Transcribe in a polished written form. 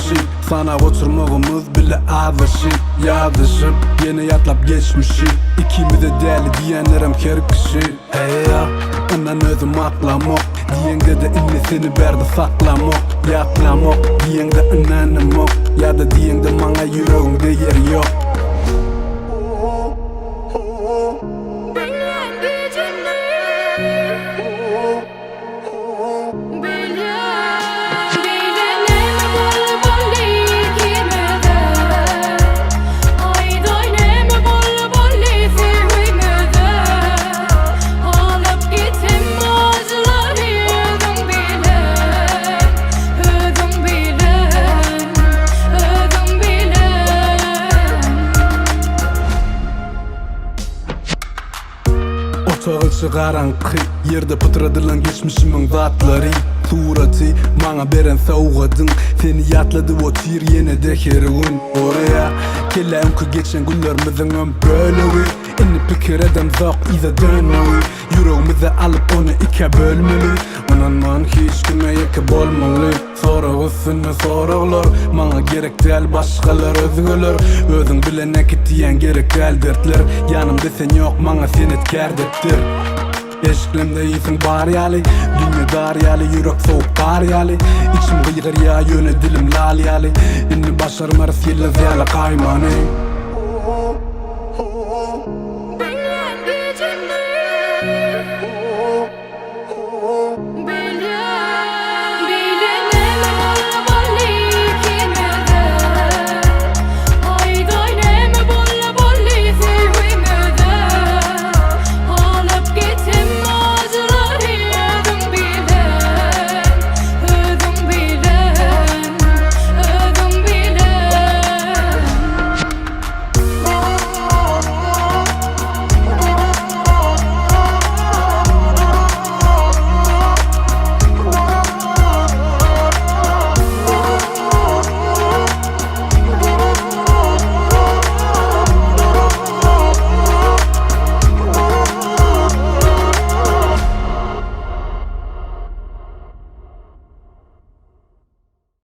sazlaşyp Sanap oturmagymyz bile azaşyp Ýazyşyp, ýene ýatlap geçmişi Ikimize däli diýenlerem her kişi Heý-a, ynan özüm aklamok Diýeňde-de indi seni bärde saklamok Ýatlamok, diýeňde ynanamok Ýa-da diýeňde maňa ýüregiňde ýer ýok. Bilýän gijäni Bilýän Beýle näme boldy boldy ikimize Aýdaý näme boldy boldy söýgimize Alyp gitdim ajylary özüň bilen Özüň bilen Özüň bilen. Otag içi garaňky, ýerde pytradylan geçmişimiň zatlary, suraty, maňa beren sowgadyň, seni ýatladyp otyr ýene-de her gün. Orýa, kellä öňki geçen günlerimiziňem bölegi, indi pikir edemzok yza dönmegi, ýüregimize alyp ony ikä bölmeli, ynanman hiç kime ýeke bolmaly. Sorag üstünde soraglar Maňa gerek däl başgalar özgeler Özüň bilen äkit diýýän gerek däl dertler Ýanymda sen ýok maňa senetkär depder Eşiklemde ýysyň bar ýaly Dünýe dar ýaly ýürek sowuk gar ýaly Içim gygyrýa ýöne dilim lal ýaly Indi başarmarys ýyldyz ýaly gaýmany.